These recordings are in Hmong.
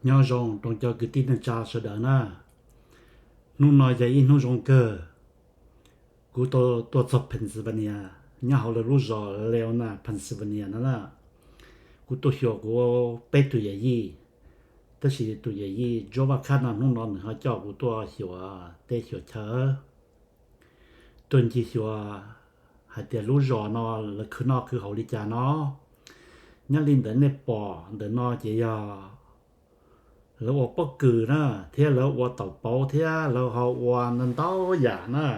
Nyob zoo rau cov kwv tij neej tsa sawv daws na. Hnub no yog ib hnub zoo kawg. Kuv tau tuaj txog Pennsylvania, nyob hauv lawv lub zos Leona, Pennsylvania no na. Kuv tuaj xyuas kuv peb tus yawm yij, tab sis tus yawm yij Joe Vaj Khab no hnub no nws ho coj kuv tuaj xyuas teb xyuas chaw. Tuaj ncig xyuas hais tias lub zos no lawv khwv noj khwv haus li cas no. Nyob li ntawd nej pom ntawm no ces yog lawv ua pob kws na, thiab lawv ua taum pauv thiab lawv ho ua ntau ntau yam na.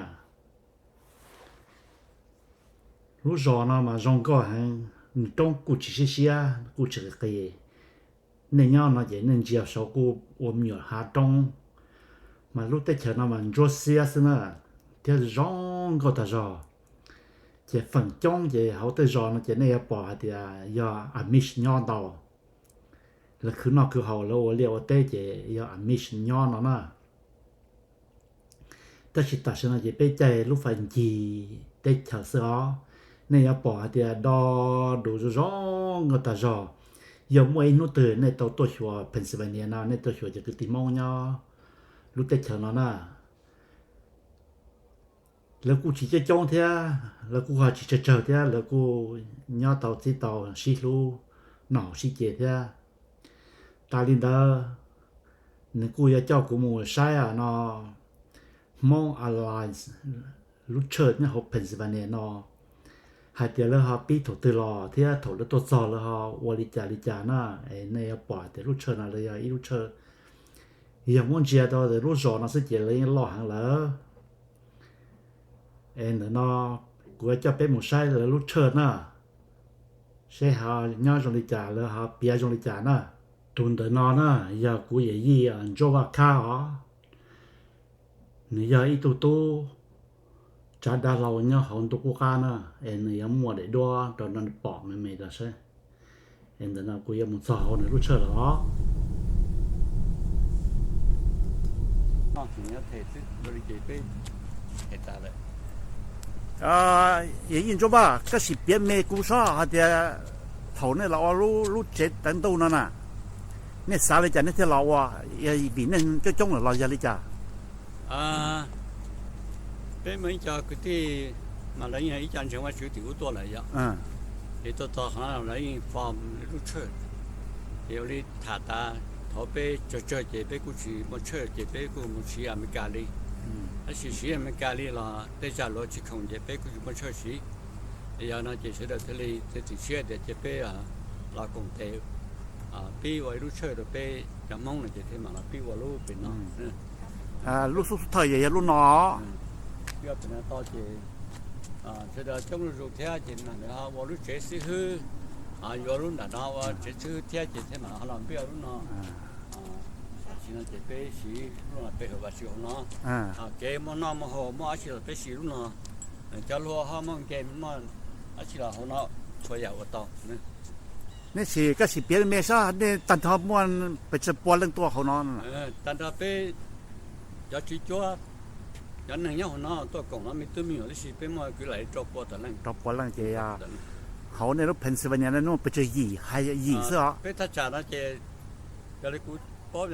Lub zos no mas zoo nkauj heev, nws roob kuj tsis siab siab kuj tsis qis qis. Nej nyob no ces nej ntsia saud kuj ua me nyuam hav roob, mas lub teb chaws no mas ntsuab xiab xwb na, thiab zoo nkauj tag zog. Ces feem coob ces hauv tej zos no ces nej yuav pom hais tias yog Amish nyob ntau. Lawv khwv noj khwv haus lawv ua liaj ua teb ces yog Amish nyob no na. Tab sis tam sim no ces peb caij lub fais ncig teb chaws xwb os. Nej yuav pom hais tias do dus zoo zoo nkauj tag zog. Yog muaj ib hnub twg nej tau tuaj xyuas Pennsylvania no, nej tuaj xyuas cov kwv tij Hmoob nyob lub teb chaws no na, lawv kuj tsis coob coob thiab, lawv kuj ho tsis tsawg tsawg thiab, lawv kuj nyob tau txib tau sib hlub noj haus sib ce thiab. Tas li ntawd, nws kuj yuav coj kuv mus saib no, Hmoob Alliance lub tshawj nyob hauv Pennsylvania no, hais tias lawv ho pib thaum twg los thiab thaum lawv tuaj txog lawv ho ua li cas li cas na. Es nej yuav pom tias lub tshawj no lawv yog ib lub tshawj, yog muab ntsia rau lub zos no xwb ces lawv yeej loj heev lawm. Es ntawm no kuv yuav coj peb mus saib lawv lub tshawj na, seb ho nyob zoo li cas, lawv ho piav zoo li cas na. Tus ntawm no na, yog kuv yawm yij Ntsuab Vaj Khab os. Nws yog ib tug tub tsav dav hlau nyob hauv ntuj qub qab na, es nws yuav muaj daim duab rau nej pom me me rau seb. Es ntawm no kuv yuav mus txog hauv nws lub tshawj lawm os. Yawm yij Ntsuab Vaj, koj sim piav me kuv saib hais tias thaum nej los ua lub tsev teev ntuj no na, nej xav li cas nej thiaj los ua, vim nej coob coob lawm los yog li cas? Peb muaj ib co kwv tij mas lawv yog ib co ntseeg Vajtswv tim ub tuaj lawm yom, ces tuaj txog qhov no lawv yeej form lub tshawj. Ces ua li tham tas, thaum peb tsawg tsawg ces peb kuj tsis muaj tshawj ces peb kuj mus siv Amelikas li. Tab sis siv Amelikas li los tej zaj luag tsis khoom ces peb kuj tsis muaj tshawj siv. Yog no ces sawv daws thiaj li txiav txim siab tias cia peb los koom tes pib ua ib lub tshawj rau peb cov Hmoob no ces thiaj mam los pib ua lub pem no. Lub xub thawj yog lub no. Peb ua pem no tau ces sawv daws coob zuj zus thiab ces mam li ho ua lub tsev xib hwb, yuav lub nram no ua tsev xib hwb thiab ces thiaj mam ho los pib ua lub no. Tam sim no ces peb siv lub no pe hawm Vajtswv hauv no. Kev muaj noj muaj haus muaj dab tsi los peb siv lub no. Cov hluas ho muaj nkeeg muaj dab tsi los hauv no, txhua yam ua tau. Neb sim, koj sim piav me sab nej tag nrho muaj pes tsawg pua leej tuaj hauv no? Tag nrho peb cov tswv cuab, cov neeg nyob hauv no tuaj koom no me tub me nyuam tib si peb muaj kwv lam li rau pua tawm leej. Rau pua leej ces hauv nej lub Pennsylvania no muaj pes tsawg, yim, yim xwb os? Peb thaj tsam no ces yog li kuv paub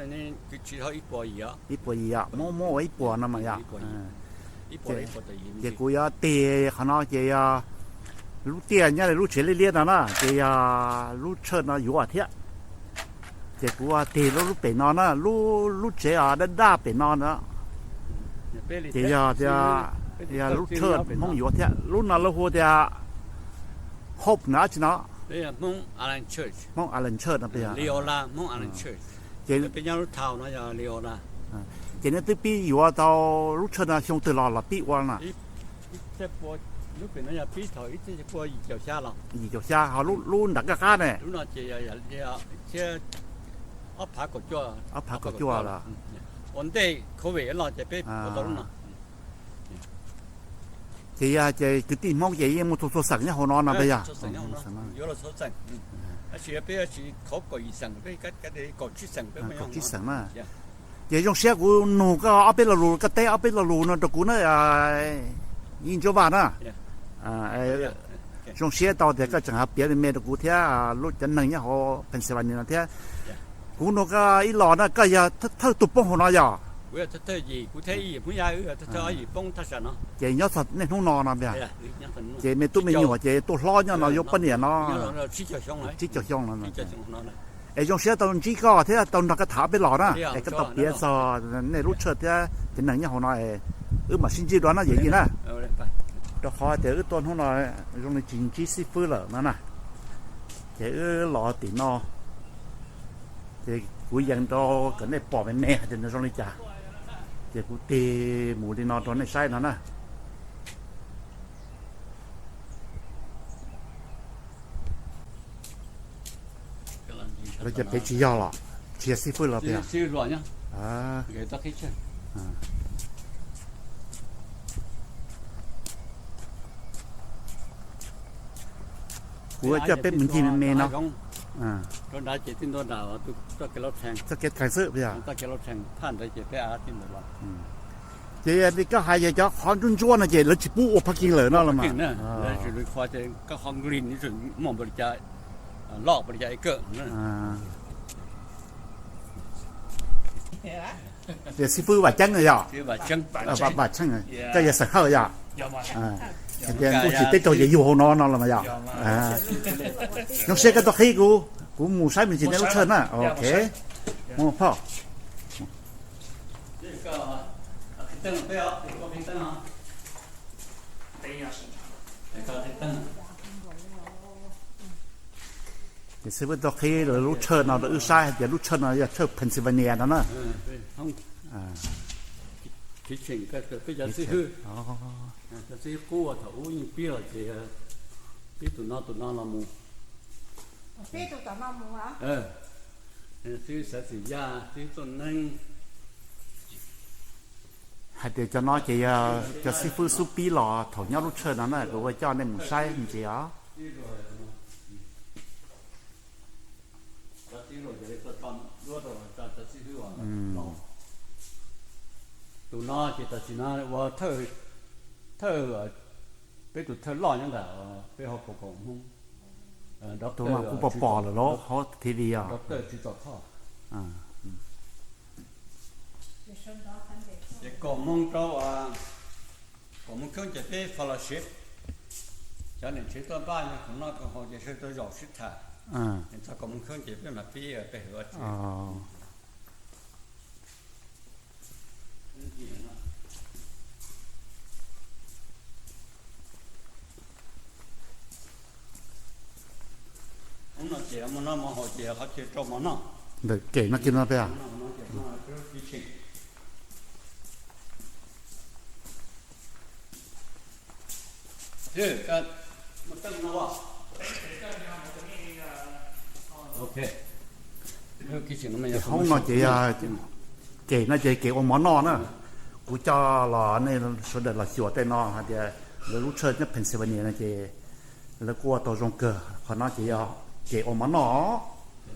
kwv tsis dhau ib puas yim os. Ib puas yim os, muab muab ua ib puas no mas yog. Ces kuv yuav tig qhov no ces yog lub tiaj nyob li lub tsev liab liab no na ces yog lub tshawj no yuav thiab. Ces kuv tig lub lub pem no na, lub lub tsev daj daj pem no na. Ces yog tias yog lub tshawj Hmoob yuav thiab. Lub no lawv hu tias Hope na dab tsi no? Hmoob Island Church no. Ces nej twb pib yuav tau lub tshawj no xyoo twg los los pib ua na? Yim caum xya, ho lub nram kaj qab ne? Ob phav kaum cuaj los. Ces yog ces kwv tij Hmoob ces yeej muaj txhua txhua xeem nyob hauv no no yog? Kaum tsib xeem na. Ces zoo siab kuv nug koj ob peb lo lus, koj teb ob peb lo lus no rau kuv na, Ntsuab Vaj na. Zoo siab tau tias koj tseem ho piav me me rau kuv thiab cov neeg nyob hauv Pennsylvania no thiab. Kuv nug koj ib los na, koj yog thawj tug poob hauv no yog? Ces nyob txog niaj hnub no no tiag. Ces me tub me nyuam ces tuaj hlob nyob no yuav poj niam no tsib caug xyoo no. Es zoo siab tau ntsib koj thiab tau nrog koj tham peb los na, es koj tau piav txog nej lub tshawj thiab tsev neeg nyob hauv no, wb mam sib ntsib dua na yawm yij na. Rau qhov tias wb tuaj hnub no zoo li tsis ntsib xib fwb lawm no na. Ces wb los tim no, ces kuv yees rau kom nej pom me me hais tias nws zoo li cas, ces kuv tig mus li no rau nej saib no na. Lawv cov pem tsis yog los? Tsis yog xib fwb los tiag? Kuv coj peb mus ncig me me no. Txoj kev thees xwb yog. Ces li koj hais yog cov qhov ntsuab ntsuab no ces lawv tsis pub ua parking lawm no los mas? Tias xib fwb Vam Ceeb yog? Vam Ceeb, koj yog xeem Hawj yog? Tias ntuj tsis teb raug ces yug hauv no no los mas yog? Zoo siab koj tuaj qhib kuv, kuv mus saib me ntsis nej lub tshawj na. Ok, mus phauj. Ces xib fwb tuaj qhib lawv lub tshawj no rau wb saib hais tias lub tshawj no yog tshawj Pennsylvania no na. Hais tias cov no ces yog cov xib fwb xub pib los thaum nyob lub tshawj no na, kuv ua coj nej mus saib me ntsis os. Tus no ces tam sim no ua thawj, peb tus thawj loj nyob ntawm peb hauv paus koom Hmoob. Tus no kuv pom pom lawm los hauv T V os. Ces kaum moos rau, kaum moos koob ces peb fellowship, cov niam tsev tuaj npaj nyob hauv no koom haus ces sawv daws zaum sib tham. Txog kaum moos koob ces peb mam pib peb hwm ua tsev. Hnub no ces mus noj mov haus ces qhov chaw rau mov noj. Ntawm kem no kiag no peb. Ces hoob no ces yog kem no ces kem ua mov noj na. Kuv coj los nej sawv daws los xyuas tej no hais tias lawv lub tshawj nyob Pennsylvania no ces lawv kuj ua tau zoo kawg. Qhov no ces yog kem ua mov noj.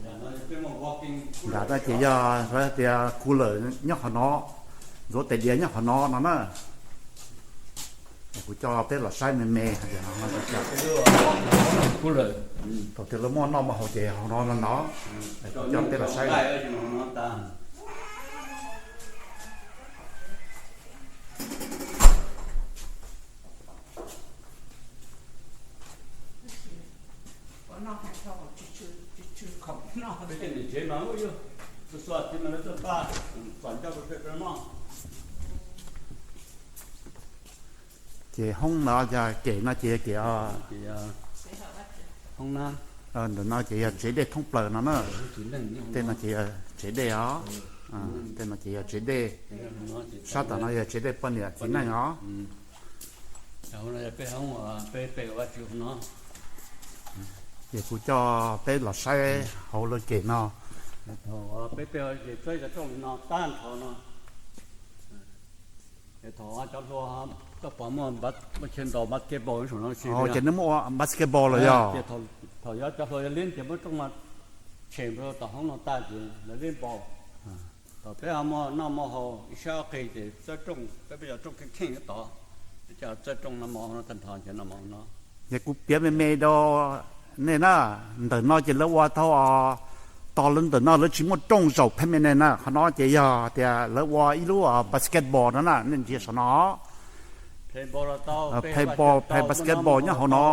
Nram no ces yog lawv tias cooler nyob qhov no, ntxuav tais diav nyob qhov no no na. Kuv coj peb los saib me me hais tias thaum twg lawv muaj noj muaj haus ces hauv no no no. Kuv coj peb los saib. Ces hoob no yog kem no ces yog kem, hoob na, ntawm no ces yog tsev dej thoob plaws no na. Tej no ces yog tsev dej os. Tej no ces yog tsev dej. Sab tom no yog tsev dej poj niam txiv neej os. Ces kuv coj peb los saib hauv lawv kem no. Peb peb txawb cov rooj no tag nrho no. Thaum cov hluas koj pom muaj chaw ntaus basketball, ces nws muaj ua basketball los yog? Thaum yog cov hluas yog liab ces muab rooj no tshem rau tom hoob no tag ces lawv liab npaus. Thaum peb ho muaj noj muaj haus ib sab ob qig ces txawb rooj, peb peb cov rooj kheej kheej tod, peb cov txawb rooj noj mov no tag nrho ces noj mov no. Ces kuv piav me me rau nej na, ntawm no ces lawv ua tau os, Tos lawv ntawm no lawv tsis muaj rooj zaum permanent na, qhov no ces yog tias lawv ua ib lub basketball no na, nej ntsia saum no. Play ball, play basketball nyob hauv no.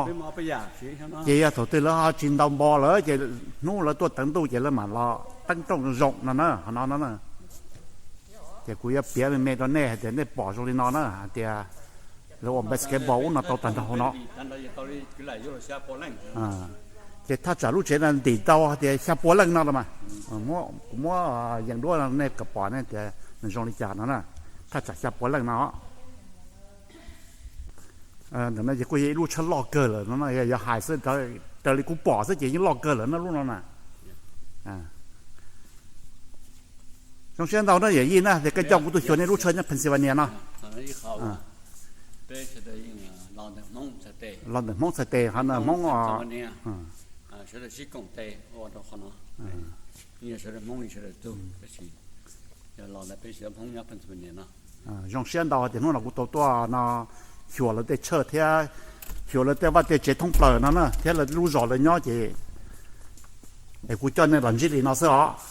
Ces yog thaum twg lawv ho tsis ntaus npo lawm ces hnub lawv tuaj teev ntuj ces lawv mam los teeb rooj zoo no na, qhov no no na. Ces kuv yuav piav me me rau nej hais tias nej pom zoo li no na hais tias lawv ua basketball ub no tau tag nrho hauv no. Ces thaj tsam lub tsev no ntim tau hais tias xya pua leej no los mas. Kuv muab yees duab nej kom pom ne tias nws zoo li cas no na. Thaj tsam xya pua leej no. Ntawm no ces kuj yog ib lub tshawj loj kawg lawm no, yog hais xwb, raws li kuv pom xwb ces yeej loj kawg lawm no lub no na. Zoo siab ntau na yawm yij na, tias koj coj kuv tuaj xyuas nej lub tshawj nyob Pennsylvania no. Los ntawm Hmoob txhais tes, ho na Hmoob Zoo siab ntau tias hnub no kuv tau tuaj no xyuas lawv tej tshawj thiab xyuas lawv tej vaj tej tsev thoob plaws no na, thiab lawv lub zos lawv nyob ces, es kuv coj nej los ntsib li no xwb os.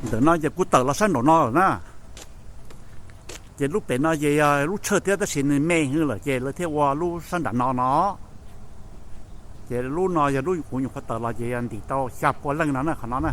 Ntawm no ces kuv tawm los sab nraum no lawm na. Ces lub pem no ces yog lub tshawj thiab tab sis nws me heev lawm ces lawv thiaj ua lub sab nram no no. Ces lub no yog lub kuv nyuam qhuav tawm los ces yog ntim tau xya pua leej no na, qhov no na.